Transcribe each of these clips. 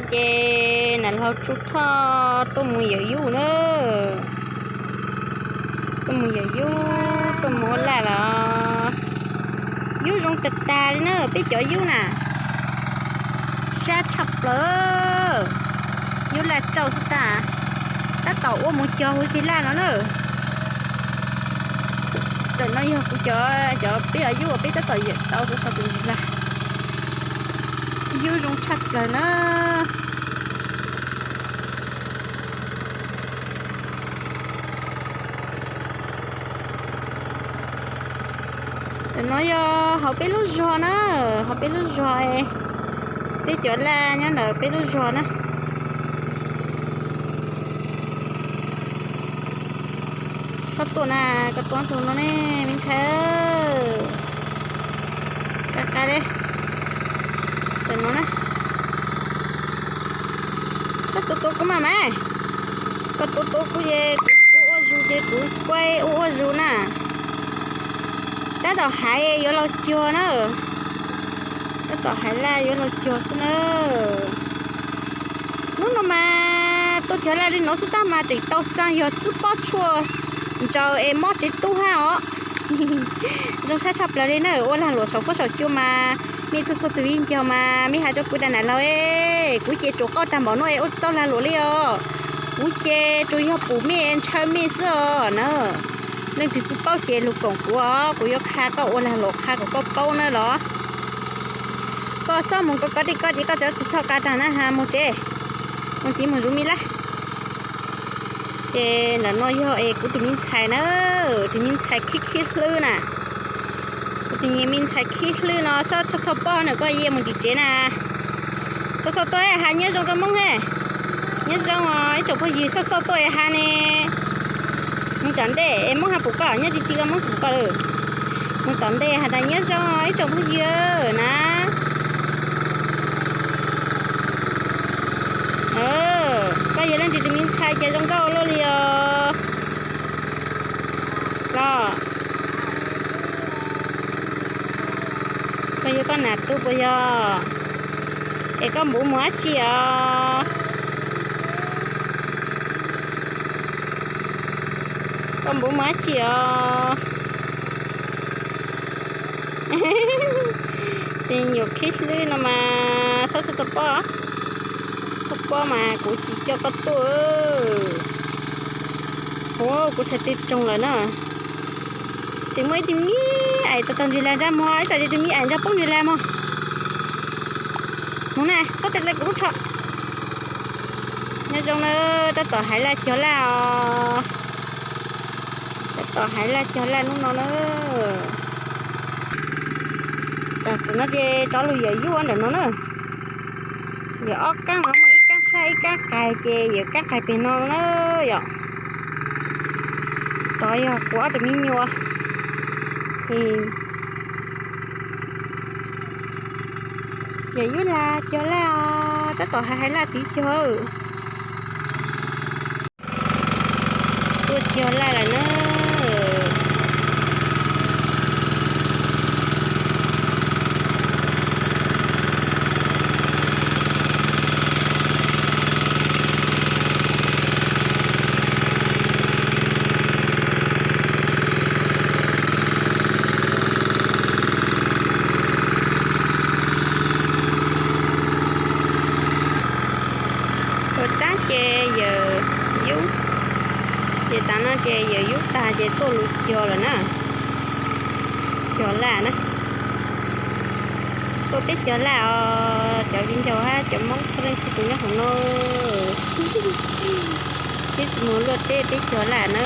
Ces nam laug Tsuj Thoj tuaj mus yawm yub na, tuaj mus yawm yub, tuaj mus ua laj los. Yub zoo tag tag li na, peb cov yub na, sab tshaj plaws, yub laj tsauj xwb tag, tab tom ua mus cog huv si laj no na. Ntawm no yog kuv cov, cov peb cov yub uas peb tab tom yawm tau rau saum tus ntsis lag. Yub zoo tshaj plaws na. Ntawm no yog hauv peb lub zog na, hauv peb lub zog, peb cov laj nyob ntawm peb lub zog na. Txhob tuaj na, koj tuaj ntxug no ne, me ntxhais. Qab qab li. Ntawm no na. Koj tuav tuav kuv mas mas. Koj tuav tuav kuv ces kuv ua ua zus ces kuv kuaj ua ua zus na. Tab tom hais yuav los cog na. Tab tom hais laj yuav los cog xwb na. Hnub no mas tuaj cog laj li no xwb tag mas tseem tau xaa yog txwb pob tshuaj ntsaws es mob tsev tub hab os. Zoo sab tshaj plaws li na, ua lag luam saum fuab saum cua mas mej txhua txhua tus ib ncaug mas mej has rua kuv tas nam laug, kuv ces tsuas qauj tag npaum no es ua tsis tau lag luam li os. Kuv ces tsuas yog pum mej ntshaw mej xwb os na. Leej twg tsis paub ces lug koom kuv os, kuv yuav qha koj ua lag luam qha kom koj paub na los. Koj xob mus kov kov dej koj ces koj txhob txhoj qa tag na ha, mus tsev, mus tiv mus zuv mej laj. Ces ntawm no yog es kuv tus me ntxhais na, tus me ntxhais khib khib hlwb na. Kuv tus me ntxhais khib hlwb no xob txhob txhoj pob na, koj yej mus tim tsev na. Xob xob tuaj has nyob zoo rau Moob he. Nyob zoo os ib tsoom phooj ywg, xob xob tuaj has ne. Mus tom ntej es Moob has pum koj, nyob ti ti koj Moob tsis pum koj lawm. Mus tom ntej has tas nyob zoo ib tsoom phooj ywg na. Koj yog leej twg tus me ntxhais ces zoo nkauj ua luaj li os. Los, koj yog koj nam tug puas yog? Es koj npuv mus dab tsi os? Koj npuv mus dab tsi os? Tus me nyuam khib hlwb no mas xob txhob txhoj pob, txhoj pob mas kuv tsis coj koj tuaj. Ua kuv txhais tes tsoog lawm na. Tseem muaj ib tug me aim tau tau ntsis lag nrag mog, ib tsam tus me aim nrag poob ntsis lag mog. Mus na, xob tes dle kuv lub tsho. Nyob zoo na, tab tom hais laj cog laj os. Tab tom hais laj cog laj hnub no na. Tam sim no ces rov lug yawm yub ntawm no na. Yawm ob kaab no, muaj ib kaab sab ib kaab qais ces yawm kaab qais pem no na yom. Rov yog kuv ob tug me nyuam. Yawm yub lag cog laj os, tab tom hais hais laj tiv cog. Tuaj cog laj lawm na. Ua tsaab ces yawm yub, ces tav no ces yawm yub tag ces tuaj lug cog lawm na. Cog laj na. Tuaj peb cog laj os cov viv ncaus hab cov Moob txhua leej txhua tus nyob hauv no. Peb tsis mus luaj teb peb cog laj na.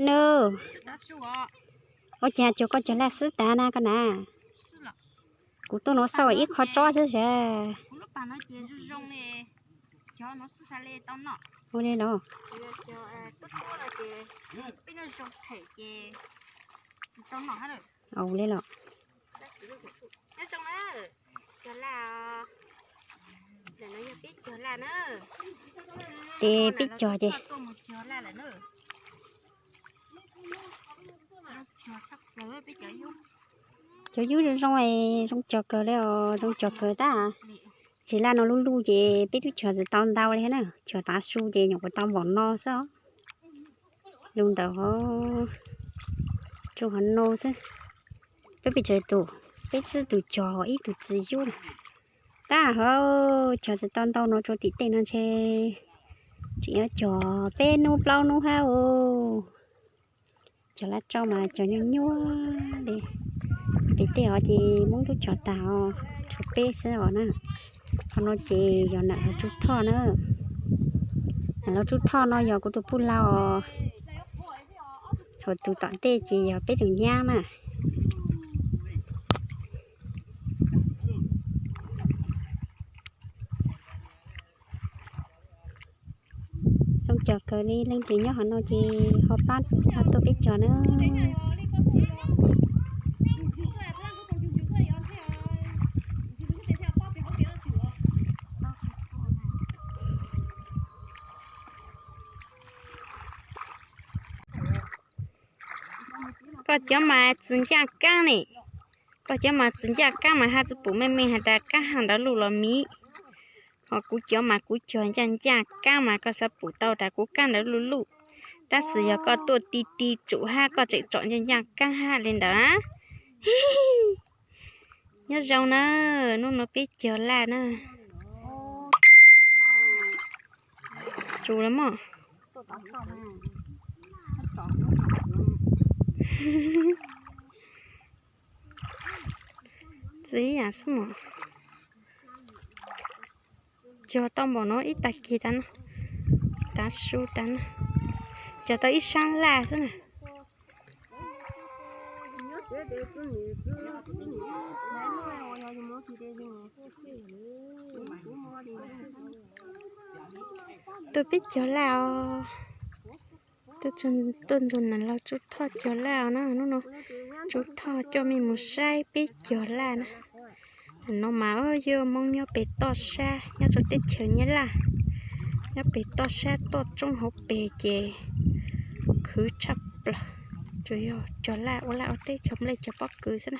Nws, ua cas cog koj cog laj xwb tas na koj na? Kuv tuaj no xauj ib qho tsob xwb sav. Ua li los. Ua li los. Ces peb cog ces cov yub zoo zoo, zoo cog kawg li os, zoo cog kawg tab. Tsis laj no luj luj ces peb twb cog tsis tau ntau li na, cog tav su ces nyuam qhuav tau npaum no xwb. Lub ntawd tsuas hov no xwb. Peb pes tsawg tus, peb tsib tus cog ib tus tsis yub na. Tab hov cog tsis tau ntau no, tsuas tim tej no ntshe tseem yuav cog peb hnub plaub hnub hab os. Cog laj rau mas cog nyuaj nyuaj li. Pem tej os ces Hmoob twb cog tag os, tshuav peb xwb os na. Qhov no ces yog nam Laug Tsuj Thoj na. Nam Laug Tsuj Thoj no yog kuv tus pug lau os. Hos tus tom ntej ces yog peb tus nyab na. Zoo cog kawg li, leej twg nyob hov no ces ho pab ho tuaj peb cog na. Koj cov mas tsis ncaj kaab ne. Koj cov mas tsis ncaj kaab mas hab tsis pum meej meej has tas kaab hab ntawd luj los miv. Hos kuv cov mas kuv cog ncaj ncaj kaab mas koj xav pum tau tas kuv kaab ntawd luj luj. Tab sis yog koj tuaj ti ti tsum hab koj tseem tsom ncaj ncaj kaab hab li ntawd na. Nyob zoo na, hnub no peb cog laj na. Tsuas lawm mog. Txiv yam xwb mog. Cog tau npaum no ib tag kis tas no, tav su tas no, cog tau ib sab laj xwb na. Tuaj peb cog laj os. Tuaj ntxuag nam Laug Tsuj Thoj cog laj os na, hnub no Tsuj Thoj coj mej mus saib peb cog laj na. No mas yog Hmoob nyob pem toj sab, nyob rau teb chaws Nyab Laj, nyob pem toj sab toj roob hauv pes ces khwv tshaj plaws, tsuas yog cog laj ua laj ua teb cog nplej cog pob kws xwb na.